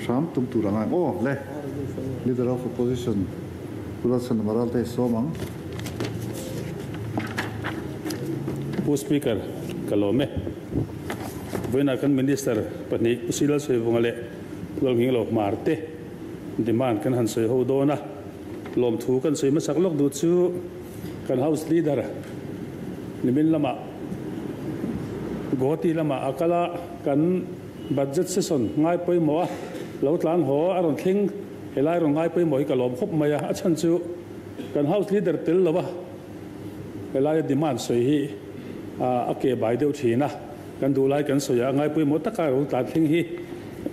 hram tum tur ang aw le Leader of Opposition Pu Lalchhanama Ralte sawm ang. Pu Speaker, ka lawm e. Vawiinah kan Minister pahnih Pu Silal Sawivunga leh Pu Lalnghinglo Hmarte demand kan han sawi ho dawn a. Lawmthu kan sawi hmasak lawk duh chu kan House Leader nimin lamah Guwahati lamah a kal a, kan Budget Session ngai pawimawh a lo tlan haw a rawn thleng helai rawn ngai pawimawh hi ka lawm khawp mai a, a chhan chu kan House Leader tel lo a helaia demand sawi hi a ke bai deuh thin a, kan duh lai kan sawi a ngai pawimawh taka lo tlan thleng hi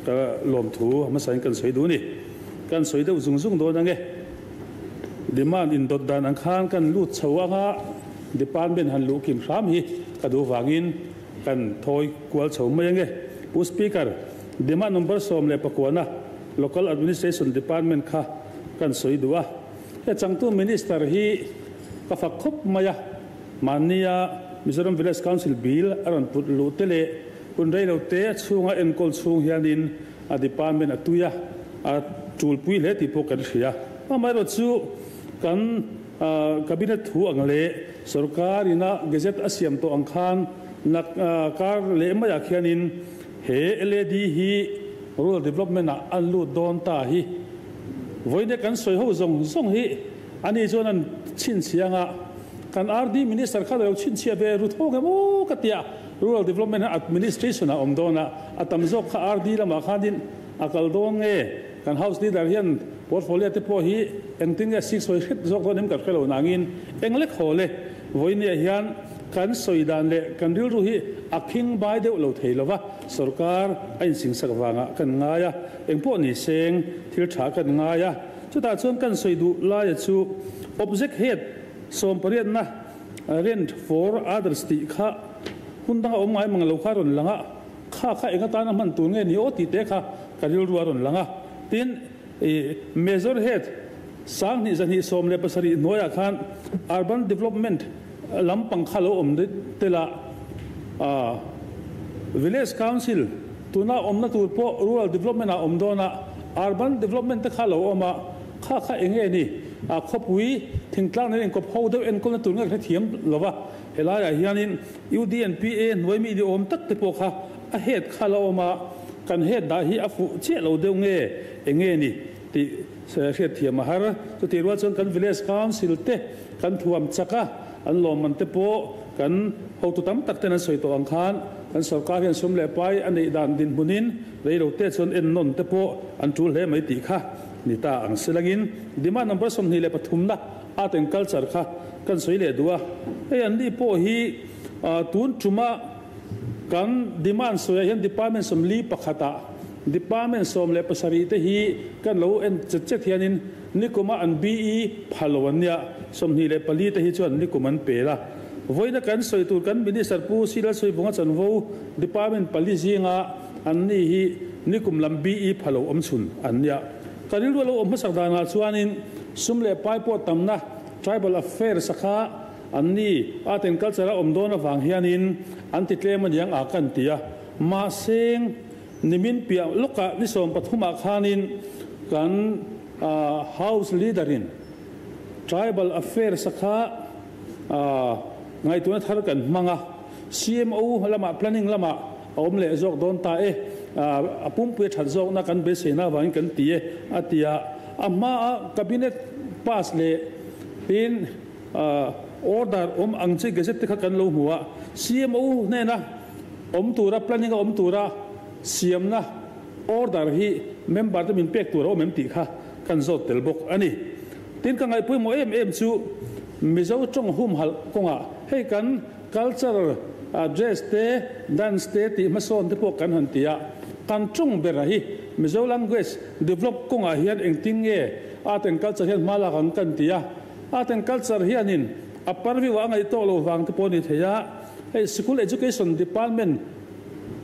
ka lawmthu hmasain kan sawi duh a ni. Kan sawi deuh zung zung dawn ange. Demand indawt dan ang khan kan lut chho anga department han luh kim hram hi ka duh vangin kan thawi kual chho mai ange. Pu Speaker, demand number 19 na Local Administration Department kha kan sawi duh a. He changtu Minister hi ka fak khawp mai a, mahnia Mizoram Village Council Bill a rawn put luh te leh hun reilo te chhunga enkawl chhung hianin a department a tui a, a tulpui hle tih pawh kan hria. Amaherawh chu kan cabinet thu ang leh sorkar ina gazette a siam tawh ang khan nak kar leh maiah khianin he LAD hi rural development ah an lut dawn ta hi vawiin kan sawi ho zawng zawng hi ani chuan an chhinchhiang a, kan RD minister khan a lo chhinchhiah ve ru thawk em aw ka tia. Rural Development Administration a awm dawn a, a tam zawk kha RD lamah khanin a kal dawn nge? Kan House Leader hian portfolio te pawh hi engtin nge sik sawi hret zawk dawn em kan hre lo nangin eng lek haw le? Vawinia hian kan sawi dan leh kan rilru hi a khing bai deuh lo thei lova, sorkar a insingsak vangah kan ngai a, eng pawh ni seng thil tha kan ngai a, chutah chuan kan sawi duh laia chu Object Head sawmpariatna Rent for others tih kha hun danga awm ngai mang lo kha a rawn lang a, kha kha eng atana hman tur nge ni aw tih te kha ka rilru a rawn lang a. Tin, i Major Head 2277 hnuaiah khan Urban Development lampang kha lo awm tel a, Village Council tuna awmna tur pawh Rural Development ah awm dawn a, Urban Development te kha lo awm a, Kha kha eng nge ni? A khawpui thingtlang nen inkawp ho deuh enkawlna tur nge ka hrethiam lo va, helaiah hianin UDNPA hnuai mi ni awm tak te pawh kha a head kha la awm a, kan head dah hi a fuh chiah lo deuh nge eng nge ni tih hriatthiam a har. Chutih rual chuan kan Village Council te kan thuam chak a, an lawmman te pawh kan hotu tam tak ten an sawi tawh ang khan kan sorkar hian sum leh pai a neih dan dinhmunin reilote chuan ennawn te pawh an tul hle mai tih kha Ni ta ang silangin demand number 23 na Art and Culture kha kan sawi leh duh a, hei an ni pawh hi tun tuma kan demand sawiah hian department 41 ah department 17 te hi kan lo en chet chet hianin nikuma an BE pha lo an nia, 24 te hi chuan nikum an pel a. Vawiina kan sawi tur kan Minister Pu Silal Sawivunga chanvo department pali zinga An ni hi nikum lam BE pha lo awm chhun an nia. Ka rilru a lo awm hmasak danah chuanin sum leh pai pawh tamna Tribal Affairs a kha an ni Art and Culture a awm dawn avang hianin an ti tlem aniang a kan ti a. Mahseng nimin piah lawkah ni 13 ah khanin kan House Leader in Tribal Affairs a kha ngaihtuahna thar kan hmang a, CMO lamah planning lamah a awm leh zawk dawn ta e, a pumpui a that zawkna kan beiseina avangin kan ti e, a ti a. A hmaa Cabinet pass leh tin order awm ang chi gazette te kha kan lo hmu a, CMO hnena awm tura planning a awm tura siamna order hi member te min pek tur a awm em tih kha kan zawt tel bawk a ni. Tin ka ngaihpawimawh em em chu Mizo tawng humhalh kawngah hei kan cultural dress te, dance te tih hmasawn te pawh kan han ti a, kan tawng bera hi Mizo language develop kawngah hian engtin nge art and culture hian hma lak ang kan ti a, art and culture hianin a purview ah a ngaih tawh lo vang te pawh a ni thei a, hei school education department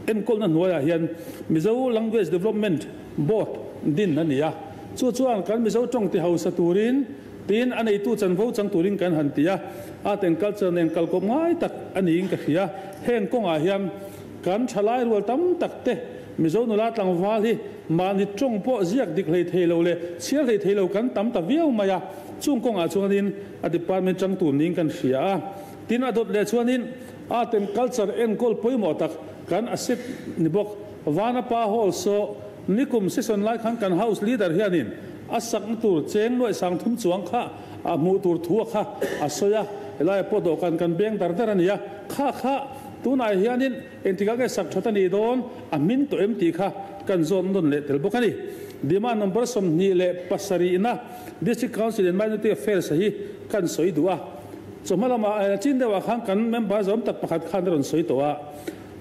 enkawlna hnuaiah hian Mizo language development board din a ni a, chu chuan kan Mizo tawng ti hausa turin Tin, a neitu chanvo chang turin kan han ti a, art and culture nen kalkawp ngai tak a niin ka hria. Heng kawngah hian kan thalai rual tam tak te Mizo nula tlangval hi mahni tawng pawh ziak dik hlei thei lo leh chhiar hlei thei lo kan tam ta viau mai a, chung kawngah chuanin a department chang tur niin kan hria a. Tin, a dawt leh chuanin art and culture enkawl pawimawh tak kan asset ni bawk. Vanapa Hall saw nikum session lai khan kan House Leader hianin a sakna tur cheng nuaih sang thum chuang kha a hmuh tur thu a kha a sawi a, helaiah pawh dawhkan kan beng dar dar a ni a, kha kha tunah hianin Engtikah nge sak that a nih dawn a hmin tawh em tih kha kan zawt nawn leh tel bawk a ni. Demand number 27na District Council in Minority Affairs hi kan sawi duh a. Chawhma lamah chin deuhah khan kan member zawm tak pakhat khan a rawn sawi tawh a.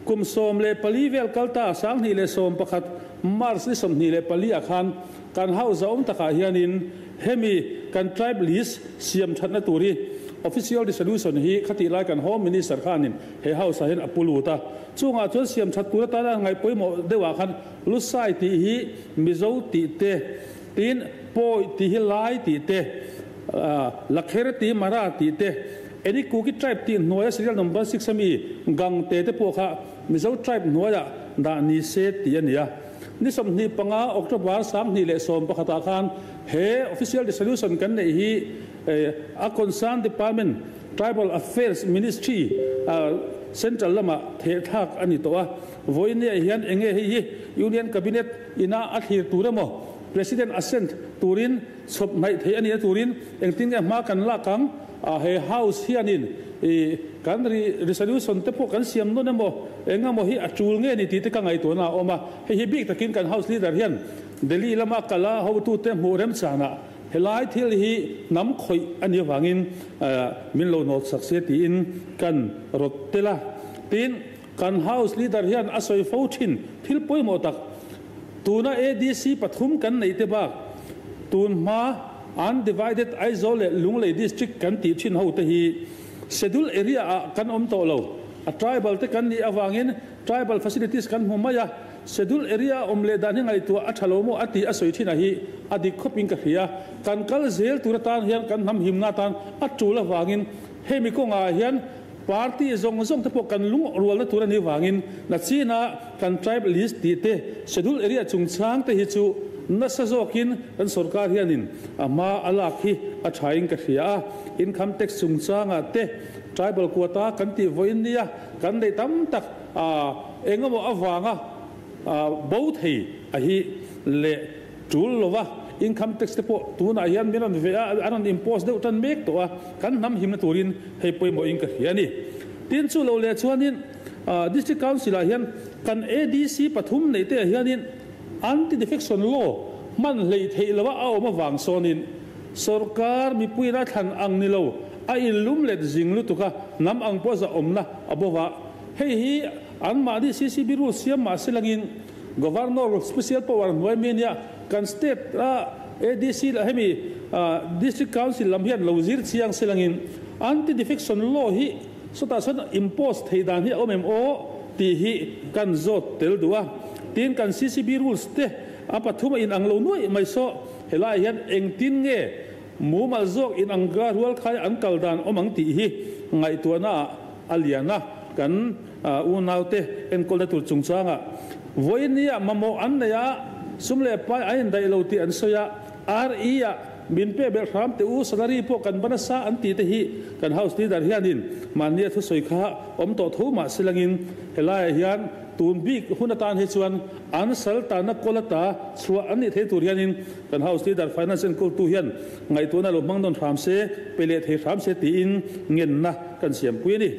Kum 14 vel kal ta 2011 March ni 24 ah khan kan house zawm takah hianin hemi kan tribe list siam thatna tur hi official resolution hi khatih lai kan Home Minister khanin He house ah hian a pu lut a, chungah chuan siam that tur atana ngaih pawimawh deuh ah khan Lusai tih hi Mizo tih te, tin Pawi tih hi Lai tih te, Lakher tih hi Mara tih te, Eni Kuki tribe tih hnuaia serial number 6 ami Gangte te pawh kha Mizo tribe hnuaiah dah ni se tih a ni a. Ni 25 October 2011 ah khan he official resolution kan neih hi a concern department Tribal Affairs Ministry Central lamah thehthlak a ni tawh a, vawinia hian eng nge hei hi Union Cabinet ina a thlir tur emaw President assent turin chhawp hnaih theih a nih na turin engtin nge hma kan lak ang? He House hianin kan resolution te pawh kan siam nawn emaw eng emaw hi a tul nge ni tih te ka ngaihtuahna a awm a, hei hi bik takin kan House Leader hian Delhi lama kal a hotute hmuh remchanah Helai thil hi hnam khawih a nih avangin min lo nawt sak se tiin kan rawt tel a. Tin, kan House Leader hian a sawi fo thin thil pawimawh tak, tuna ADC pathum kan neih te bak tun hma Undivided Aizawl leh Lunglei District kan tih thin ho te hi Schedule Area ah kan awm tawh lo. A tribal te kan nih avangin Tribal facilities kan hmu mai a. Schedule area a awm leh dan hi ngaihtuah a tha lo maw a tih a sawi thin a hi a dik khawp in ka hria. Kan kal zel tur atan hian kan hnam himna atan a tul avangin hemi kawngah hian party zawng zawng te pawh kan lung rualna tur a nih vangin nachina kan tribe list tih te schedule area chungchang te hi chu nasa zawkin kan sorkar hianin a hma a lak hi a tha in ka hria a. Income tax chungchangah te tribal quota kan tih vawiin nia kan neih tam tak Eng emaw avanga bo thei a hi leh tul lova income tax te pawh tunah hian min rawn ve a, an rawn impose deuh tan mek tawh a, kan hnam himna turin hei pawimawhin ka hria a ni. Tin chu lo leh chuanin District Council ah hian kan ADC pathum neih te ah hianin Anti-Defection Law hman hleih theih lova a awm avang sawnin sorkar mipuiin a thlan ang ni lo a inlum let zing lutuk a, hnam ang pawh zahawmna a bova. Hei hi anmahni CCB rules siam mah se langin Governor special power hnuai mi ania kan state a ADC lah hemi District Council lam hian lo zir chiang se langin Anti Defection Law hi sawtah sawn impose thei dan hi a awm em aw tih hi kan zawt tel duh a. Tin kan CCB rules te a pathum a inang lo nuaih mai saw helaiah hian engtin nge mumal zawk inang rual khai an kal dan awm ang tih hi ngaihtuahna ah A lian a, kan unaute enkawlna tur chungchangah vawinia mamawh an nei a, sum leh pai an indaih lo tih an sawi a, RE-ah min pe belh hram teh u, salary pawh kan ban asa an tih te hi kan House Leader hianin mahnia thusawi kha awm tawh tho mah se langin helaiah hian tun bik hun atan hi chuan an sal tanna kawl ata chhuah an nih thei tur hianin kan House Leader Finance enkawltu hian ngaihtuahna lo hmang nawn hram se, pe leh thei hram se tiin ngenna kan siampui a ni.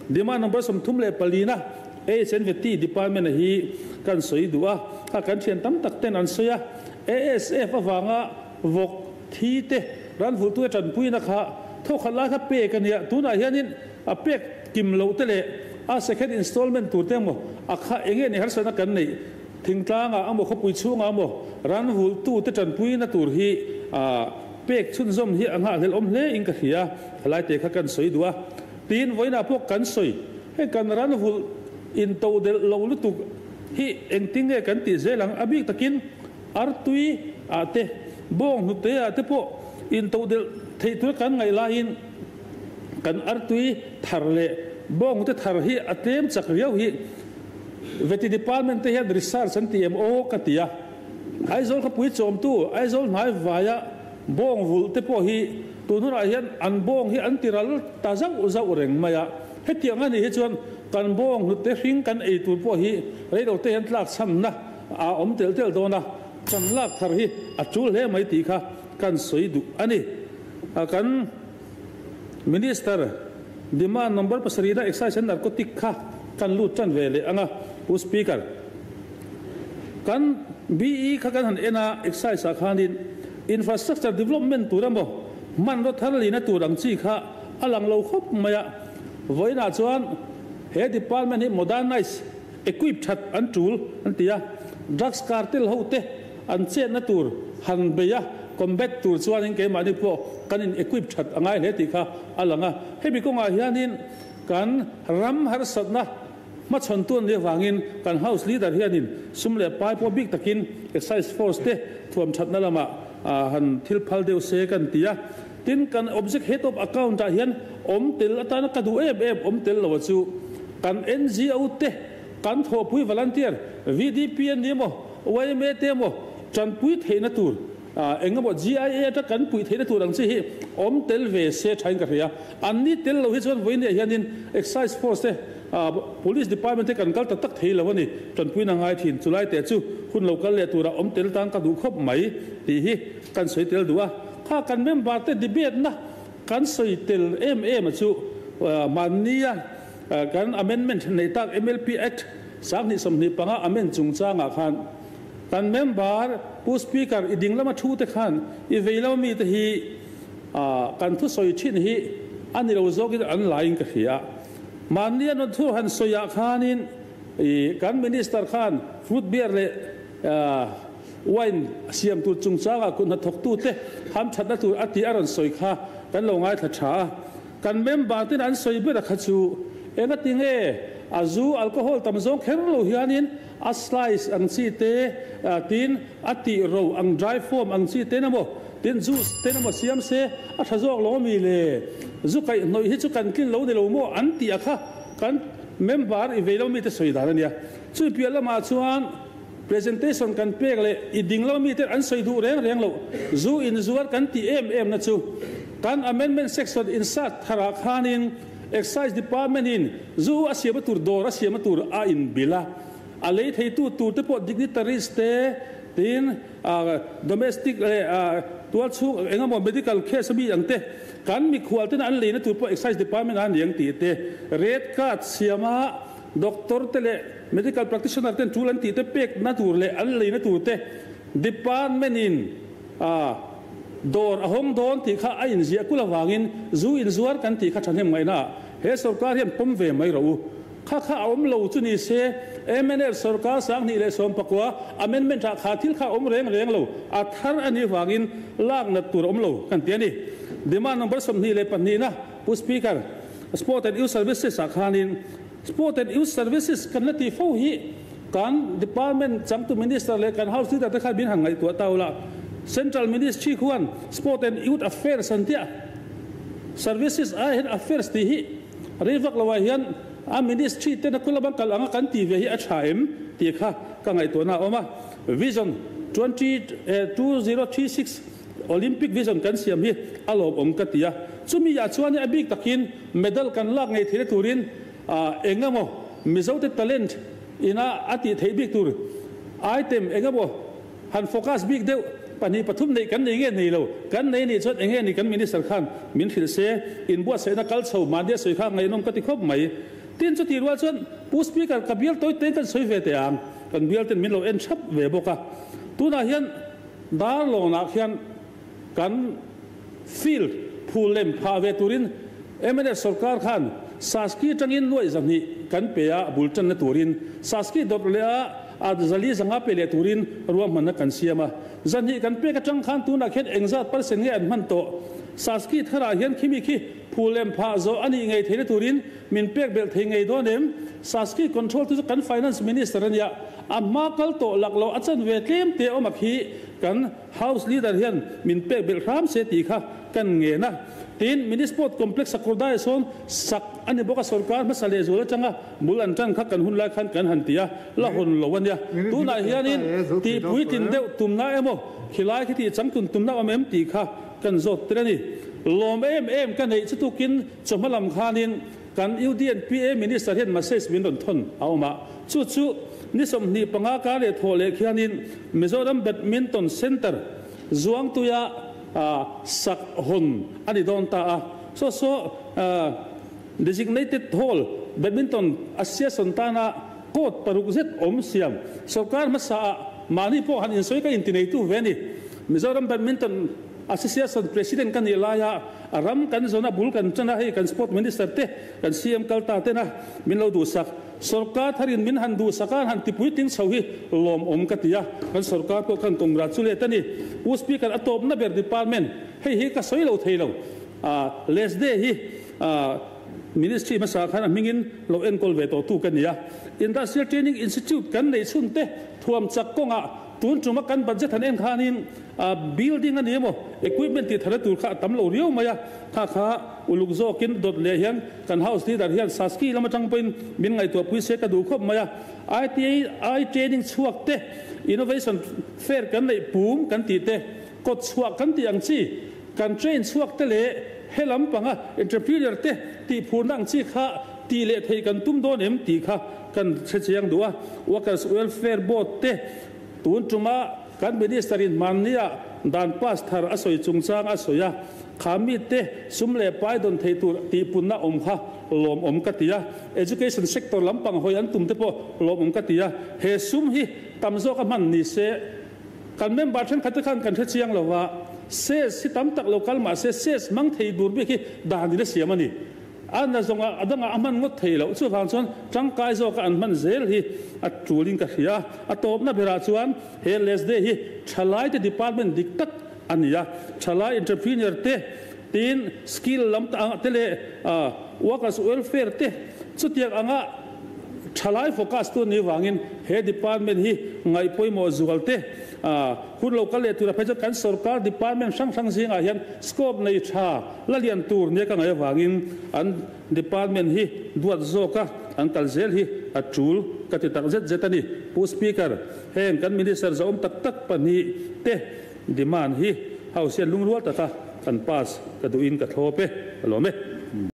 Demand number 34 na HNVT department a hi kan sawi duh a, kha kan thian tam tak ten an sawi a, ASF avanga vawk thi te ran vulhtute tanpuina kha thawkhat lai kha pek a nia, tunah hianin a pek kim loh te leh a second installment tur te emaw a kha eng nge ni harsatna kan neih Thingtlangah amaw khawpui chhungah amaw ran vulhtute tanpuina tur hi pek chhunzawm hi a nghahhlelh awm hle in ka hria, helai te kha kan sawi duh a, tiin vawiinah pawh kan sawi. Hei kan ran vulh into delh lo lutuk hi engtin nge kan tih zel ang? A bik takin artui ah te, bawng hnute ah te pawh into delh theih tura kan ngaih laiin kan artui thar leh bawng hnute thar hi a tlem chak riau hi. Vety department te hian research an ti em aw ka ti a. Aizawl khawpui chawmtu Aizawl hnai vaia bawng vulh te pawh hi tun hunah hian an bawng hi an ti ral ta zauh zauh reng mai a. Hetiang a nih hi chuan kan bawng hnute hring kan ei tur pawh hi reilo te hian tlak chhamna a awm telh telh dawn a, kan lak thar hi a tul hle mai tih kha kan sawi duh a ni. Kan Minister demand number pasarihna Excise and Narcotic kha kan lut tan ve leh ang a, Pu Speaker. Kan BE kha kan han en a, Excise ah khanin Infrastructure Development tur emaw hmanraw thar lina tur ang chi kha a lang lo khawp mai a. Vawiinah chuan he department hi modernise, equip that an tul an ti a, drugs cartel ho te an chetna tur han bei a, combat tur chuanin keimahni pawh kan in equip that a ngai hle tih kha a lang a. Hemi kawngah hianin kan ram harsatna hmachhawntu an nih avangin kan House Leader hianin sum leh pai pawh bik takin Excise Force te thuam thatna lamah han thil phal deuh se kan ti a. Tin, kan Object Head of Account ah hian awm tel atana ka duh em em awm tel lo a chu kan NGO te kan thawhpui volunteer VDP an ni emaw YMA te emaw tanpui theihna tur eng emaw GIA atang kan puih theihna tur ang chi hi awm tel ve se thain ka hria. An ni tel lo hi chuan vawiin hianin Excise Force te Police Department te kan kal tak tak thei lo a ni. Tanpuina ngai thin chulai teh chu hun lo kal leh turah awm tel tan ka duh khawp mai tih hi kan sawi tel duh a. Kha kan member te debate na kan sawi tel em em a chu mahnia kan amendment neih tak MLP Act 2025 amend chungchangah khan kan member Pu Speaker i ding lama thu te khan i vei lama mi te hi kan thu sawi thin hi a ni lo zawkin an laiin ka hria. Mahnia an thu han sawiah khanin kan Minister khan fruit beer leh Wine siam tur chungchangah kut hnathawktute hamthatna tur a tih a rawn sawi kha kan lo ngaithla tha a. Kan member ten an sawi ber a kha chu engati nge a zu alcohol tam zawng kher lo hianin a slice ang chi te tin a tih ro ang dry form ang chi ten emaw tin juice ten emaw siam se a tha zawk lo ami le? Zu kaihhnawih hi chu kan tlin lo ni lo maw an tih a kha kan member i vei lo mite sawi dan a nia. Chui piah lamah chuan Presentation kan pek leh i ding lo mite an sawi duh reng reng loh. Zu inzuar kan tih em em na chu kan amendment section insert tharah khanin Excise Department in zu a siama tur dawr a siama tur a inbilh a, a lei theitu tur te pawh dignitaries te tin domestic leh tualchhung eng emaw medical case ami ang te kan mikhual tena an leina tur pawh Excise Department ah a ni ang tih te red card siama Doctor te leh medical practitioner ten tul an tih te pekna tur leh an leina tur te department in dawr a hawng dawn tih kha a inziah kul avangin zu inzuar kan tih kha thahnem ngaihna ah he sorkar hian pawm ve mai rawh u. Kha kha a awm lo chu ni se mnf sorkar 2019 amendment ah kha thil kha a awm reng reng lo a thar a nih vangin lak nat tur a awm lo kan ti a ni. Demand number 22 na Pu Speaker, Sport and Youth Services ah khanin Sport and Youth Services kan la tih fo hi kan Department changtu Minister leh kan House Leader te khan min han ngaihtuah ta ula. Central Ministry khuan Sport and Youth Affairs an tia Services ai hian Affairs tih hi rei vak lo ah hian a Ministry ten a kul lamang kal anga kan tih ve hi a tha em tih kha ka ngaihtuahna a awm a. Vision 2036 Olympic Vision kan siam hi a lawmawm ka ti a, chumi ah chuan a bik takin medal kan lak ngei theihna turin eng emaw Mizote talent ina a tih theih bik tur item eng emaw han focus bik deuh pahnih pathum neih kan nei nge nei lo, kan nei nih chuan eng nge ni kan Minister khan min hrilh se, inbuatsaihna kal chho mahni a sawi kha ngaihnawm ka ti khawp mai. Tin chutih rual chuan Pu Speaker ka bial tawi tein kan sawi ve teh ang, kan bial ten min lo en thap ve bawk a, tunah hian Darlawnah khian kan field phul lem phah ve turin mnf sorkar khan Saski atangin nuaih 200 kan pe a, bul tanna turin Saski dawrh leh a 400 zanga pe leh turin ruahmanna kan siam a. 200 kan pek atang khan tunah khian engzat percent nge an hman tawh? Saski tharah hian khimi khi phul lem phah zawh a nih ngei theihna turin min pek belh thei ngei dawn em? Saski control tu chu kan Finance Minister a nia. A hma kal tawh lak loh a chanve tlem te awm a khi kan House Leader hian min pek belh hram se tih kha kan ngen a. Tin, Mini Sport Complex Sakawrdai sawn sak a ni bawk a, sorkar hmasa leh zual atanga bul an tan kha kan hun lai khan kan han ti a, la hawn lo a nia. Tunah hianin tih puitlin deuh tumna emaw khilai khi tih changtlun tumna awm em tih kha kan zawt tel a ni. Lawm em em ka neih chu tukin chawhma lam khanin kan UDNPA Minister hian message min rawn thawn a awm a, chu chu ni 25 kar leh thawh leh khianin Mizoram Badminton Centre Zuangtuia sak hawn a ni dawn ta a. Saw saw Designated Hall Badminton Association tana court paruk zet awm siam sorkar hmasa ah mahni pawh han insawi ka intineitu ve a ni. Mizoram Badminton Association President ka nih laia a ram kan zawn a bul kan tan a, hei kan Sport Minister te, kan CM kal ta tena min lo duhsak. Sorkar tharin min han duhsak a, han tipuitling chho hi lawmawm ka ti a, kan sorkar pawh khan congratulate a ni. Pu Speaker, a tawpna ber department hei hi ka sawi lo thei lo. Lesde hi Ministry hmasa khan a hmingin lo enkawl ve tawhtu ka ni a. Industrial Training Institute kan neih chhun te thuam chak kawngah tun tuma kan budget han en khanin building a ni emaw equipment tih thar na tur kha a tam lo riau mai a, kha kha uluk zawkin dawt leh hian kan house leader hian Saski lam atang pawhin min ngaihtuahpui se ka duh khawp mai a. ITI training chhuak te, innovation fair kan neih pum kan tih te, kawt chhuah kan tih ang chi, kan train chhuak te leh he lampanga entrepreneur te tih phurna ang chi kha tih leh theih kan tum dawn em tih kha kan hre chiang duh a. Workers Welfare Board te tun tuma kan Minister in hmannia dan pass thar a sawi chungchang a sawi a, kha mite sum leh pai dawn thei tur tihpunna awm kha lawmawm ka ti a. Education sector lampang hawi an tum te pawh lawmawm ka ti a. He sum hi tam zawk a hman ni se kan member thenkhat te khan kan hre chiang lo va, ses hi tam tak lo kal mah se ses hmang thei tur bik hi dan in a siam a ni. A na zawnga a dangah a hman ngawt thei loh. Chuvang chuan tangkai zawka an hman zel hi a tulin ka hria. A tawpna berah chuan he LSD hi thalaite department dik tak a ni a. Thalai entrepreneur te tin skill lam te leh workers welfare te chutiang anga thalai focus tu ni vangin he department hi ngaih pawimawh zual te hun lo kal leh tura phei chuan kan sorkar department hrang hrang zingah hian scope nei tha la lian tur nia ka ngaih avangin an department hi duat zawka an kal zel hi a tul ka ti tak zet zet a ni. Pu Speaker, heng kan Minister zahawm tak tak pahnih te demand hi House hian lungrual taka kan pass ka duhin ka thlawp e, ka lawm e.